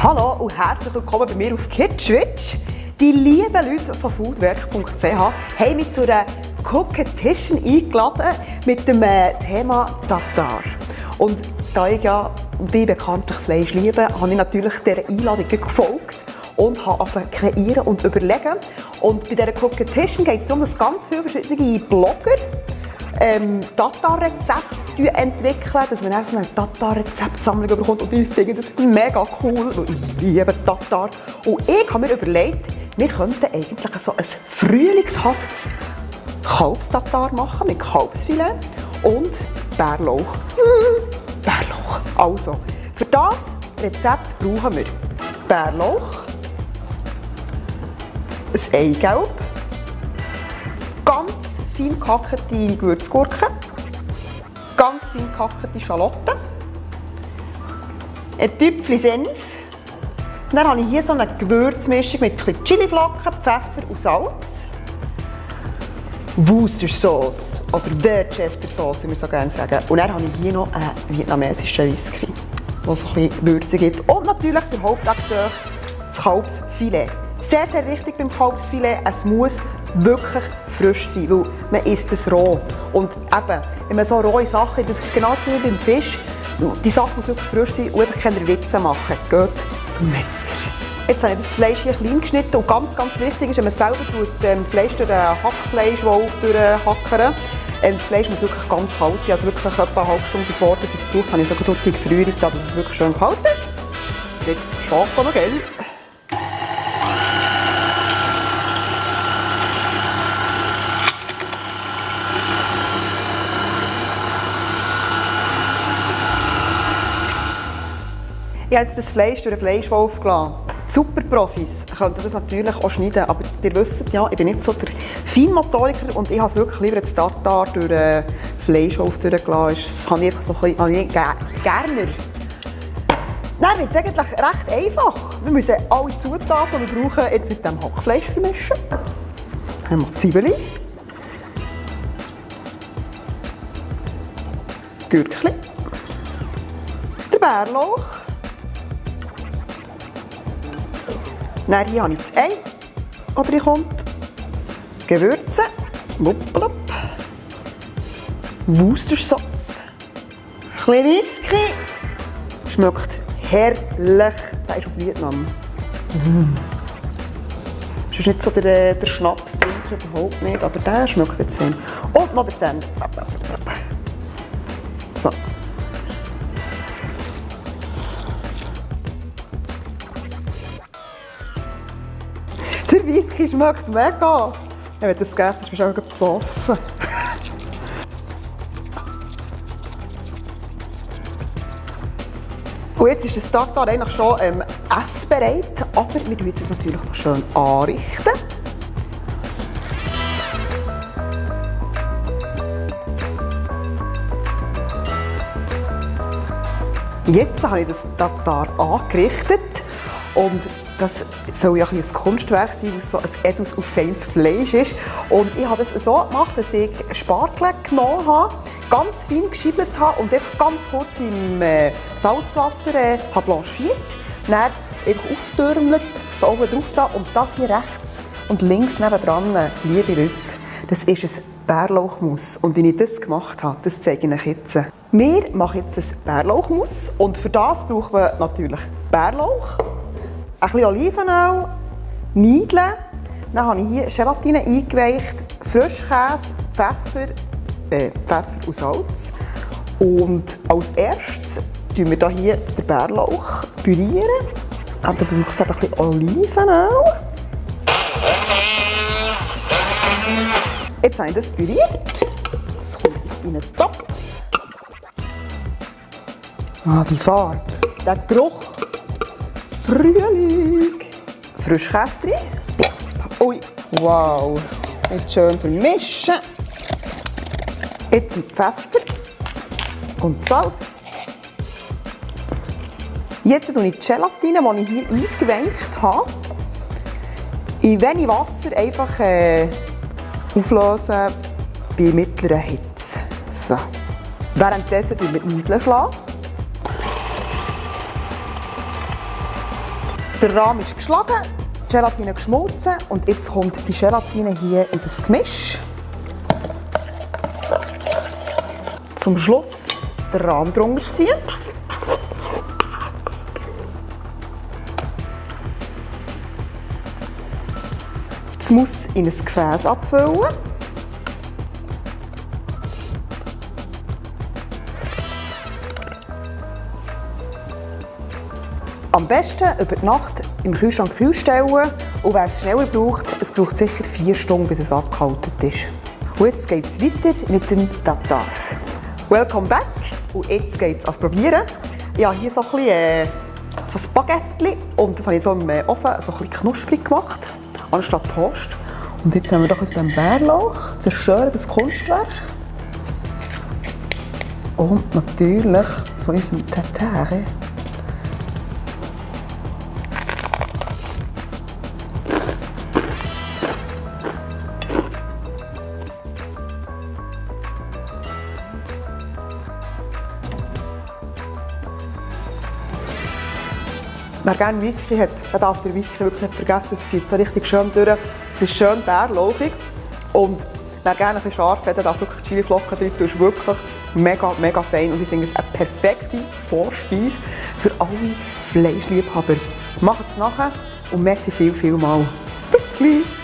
Hallo und herzlich willkommen bei mir auf KidsSwitch. Die lieben Leute von foodwerk.ch haben mich zu einer Competition eingeladen mit dem Thema Tatar. Und da ich ja bekanntlich Fleisch liebe, habe ich natürlich dieser Einladung gefolgt und habe angefangen zu kreieren und überlegen. Und bei dieser Competition geht es darum, dass ganz viele verschiedene Blogger Tatar-Rezepte entwickeln, dass man so eine Tatar-Rezeptsammlung bekommt. Und ich finde das mega cool, weil ich liebe Tatar. Und ich habe mir überlegt, wir könnten eigentlich so ein frühlingshaftes Kalbstatar machen mit Kalbsfilet und Bärlauch. Bärlauch. Also, für das Rezept brauchen wir Bärlauch, ein Eigelb, ganz fein gehackte Gewürzgurken, ganz fein gehackte Schalotten, ein Tüpfchen Senf. Dann habe ich hier so eine Gewürzmischung mit Chiliflocken, Pfeffer und Salz. Worcestershire-Sauce oder Worcestershire-Sauce, wie wir so gerne sagen. Und dann habe ich hier noch einen vietnamesischen Whisky, der so ein bisschen Würze gibt. Und natürlich der Hauptakteur, das Kalbsfilet. Sehr, sehr wichtig beim Kalbsfilet, es muss wirklich frisch sein, weil man isst es roh. Und eben, wenn man so rohe Sachen, das ist genau wie beim Fisch, die Sache muss wirklich frisch sein und einfach keine Witze machen. Geht zum Metzger. Jetzt habe ich das Fleisch hier klein geschnitten und ganz, ganz wichtig ist, wenn man selber Fleisch durch den Hackfleischwolf durchhackern. Das Fleisch muss wirklich ganz kalt sein, also wirklich etwa eine halbe Stunde bevor es braucht, habe ich so eine gute Gefrierung da, dass es wirklich schön kalt ist. Jetzt steht da noch, gell? Ich habe jetzt das Fleisch durch den Fleischwolf gelassen. Superprofis könnten das natürlich auch schneiden, aber ihr wisst ja, ich bin nicht so der Feinmotoriker und ich habe es wirklich lieber das Tatar durch den Fleischwolf durchgelassen. Das habe ich einfach so ein bisschen gerne. Dann wird es eigentlich recht einfach. Wir müssen alle Zutaten, die wir brauchen, jetzt mit dem Hackfleisch vermischen. Dann haben wir Zwiebeln, Gürkchen, der Bärlauch. Dann hier habe ich das Ei, das reinkommt. Gewürze. Wuppelop. Worcestershire-Sauce. Ein bisschen Whisky. Schmeckt herrlich. Der ist aus Vietnam. Das ist nicht so der Schnaps, überhaupt nicht, aber der schmeckt jetzt fein. Und noch der Senf. So. Der Whisky schmeckt mega. Wenn du das gegessen hast, bist du auch besoffen. Und jetzt ist das Tatar eigentlich schon essbereit, aber wir tun es natürlich noch schön anrichten. Jetzt habe ich das Tatar angerichtet und das soll ja ein Kunstwerk sein, weil es so ein edles und feines Fleisch ist. Und ich habe das so gemacht, dass ich Spargel genommen habe, ganz fein geschiebelt habe und einfach ganz kurz im Salzwasser blanchiert. Dann einfach auftürmelt, da oben drauf da, und das hier rechts und links nebendran, liebe Leute, das ist ein Bärlauchmus. Und wie ich das gemacht habe, das zeige ich euch jetzt. Wir machen jetzt ein Bärlauchmus und für das brauchen wir natürlich Bärlauch, ein bisschen Olivenöl, Niedeln. Dann habe ich hier Gelatine eingeweicht, Frischkäse, Pfeffer und Salz. Und als erstes pürieren wir hier den Bärlauch. Und dann brauche ich ein bisschen Olivenöl. Jetzt habe ich das püriert. Das kommt jetzt in einen Topf. Ah, die Farbe, der Geruch. Frühling. Frischkäse drin. Ui, wow. Jetzt schön vermischen. Jetzt mit Pfeffer und Salz. Jetzt tue ich die Gelatine, die ich hier eingeweicht habe, in wenig Wasser einfach auflösen bei mittlerer Hitze. So. Währenddessen schlagen wir die Niedeln. Der Rahm ist geschlagen, die Gelatine geschmolzen und jetzt kommt die Gelatine hier in das Gemisch. Zum Schluss den Rahm drunter ziehen. Das muss in ein Gefäß abfüllen. Am besten über die Nacht im Kühlschrank kühl stellen und wer es schneller braucht, es braucht sicher 4 Stunden, bis es abgehalten ist. Und jetzt geht es weiter mit dem Tatar. Welcome back und jetzt geht es ans Probieren. Ich habe hier so ein Spaghetti und das habe ich so im Ofen so ein bisschen knusprig gemacht, anstatt Toast. Und jetzt haben wir doch auf dem Bärlauch, zerstören das Kunstwerk. Und natürlich von unserem Tatar. Wer gerne Whisky hat, der darf den Whisky wirklich nicht vergessen. Es zieht so richtig schön durch. Es ist schön bärlauchig. Und wer gerne ein bisschen scharf hat, der darf wirklich Chiliflocken drin. Das ist wirklich mega, mega fein. Und ich finde es eine perfekte Vorspeise für alle Fleischliebhaber. Macht es nachher und merci viel, viel mal. Bis gleich!